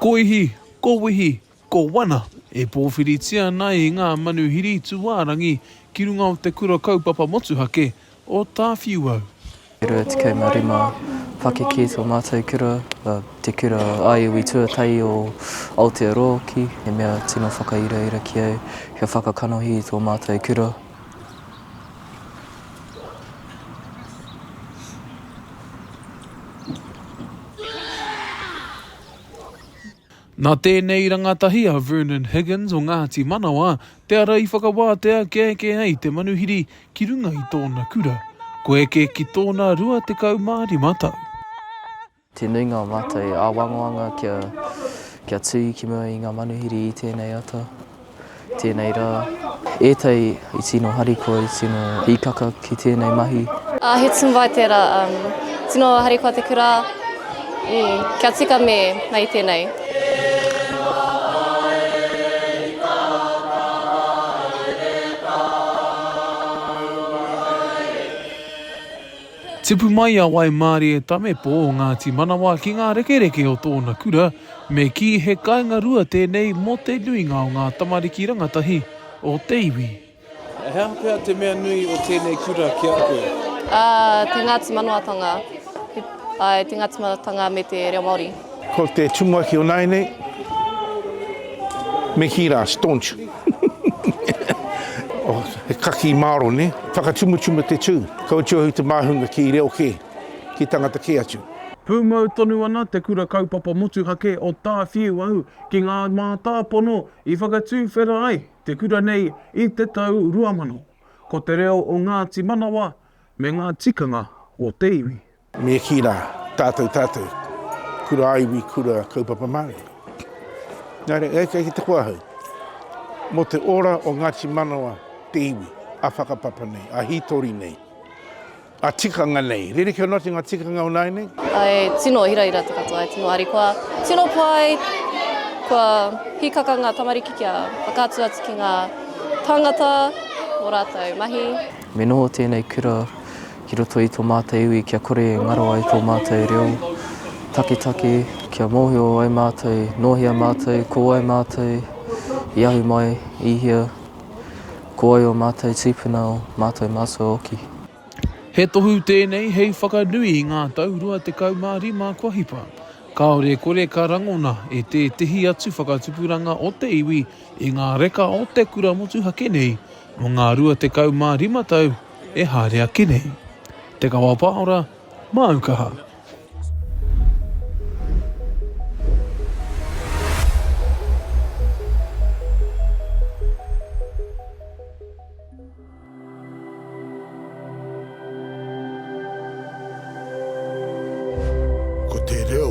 Ko Ihi, ko Wehi, ko Wana e pōwhiritia ana i ngā manuhiri tūārangi ki runga o te kura kaupapa motuhake o Tāwhiuau. E 25 pakeke tō mātou kura, te kura ā-iwi tuatahi o Aotearoa hoki, he mea tino whakairaira ki au kia whakakanohi i tō mātou kura. Nā tēnei rangatahi a Vernon Higgins o Ngāti Manawa te ara i whakawātea kia eke ai te manuhiri ki runga i tōna kura, kua eke ki tōna 25 tau. Te nuinga o mātou āwangawanga kia, kia tū ki mua i ngā manuhiri i tēnei ata, tēnei rā. Ētahi i tino harikoa, i tino hīkaka ki tēnei mahi. Ā, he tino wai tērā, um, tino harikoa te kura, mm, kia tika me mahi tēnei. Tipu mai a Waimārie Tamepo o Ngāti Manawa ki ngā rekereke o tōna kura, me kī he kāinga rua tēnei mō te nuinga o ngā tamariki rangatahi o te iwi. He aha pea te mea nui o tēnei kura ki a koe? Ā, te Ngāti Manawatanga. Āe, te Ngāti Manawatanga me te reo Māori. Ko te tumuaki o nāianei, me kī rā, staunch. Oh, he kakī māro, nē? Whakatumutumu te tū. Kau tuahu te māhunga ki reo kē, ki tangata kē atu. Pūmau tonu ana te Kura Kaupapa Motuhake o Tāwhiuau ki ngā mātāpono i whakatuwhera ai te kura nei i te tau 2000. Ko te reo o Ngāti Manawa me ngā tikanga o te iwi. Me kī rā, tātou, tātou, kura ā-iwi, kura kaupapa Māori. Nā reira, kei te koa ahau, mō te ora o Ngāti Manawa te iwi, ā-whakapapa nei, ā-hītori nei, ā-tikanga nei. Rerekē noa atu ngā tikanga o nāianei. Āe, tino hirahira te katoa, tino harikoa, tino pai, kua hīkaka ngā tamariki kia whakaatu atu ki ngā tāngata mō rātou mahi. Me noho tēnei kura ki roto i tō mātou iwi kia kore e ngaro ai tō mātou reo taketake, kia mōhio ai mātou nō hea mātou, ko wai mātou, i ahu mai, i hea, ko wai ō mātou tīpuna, ō mātou mātua hoki. He tohu tēnei hei whakanui i ngā tau 25 kua hipa. Kāore e kore ka rangona e tētehi atu whakatupuranga o te iwi i ngā reka o te kura motuhake nei mō ngā 25 tau e haere ake nei. Te Kawa Paora, māu kaha. Ko te reo.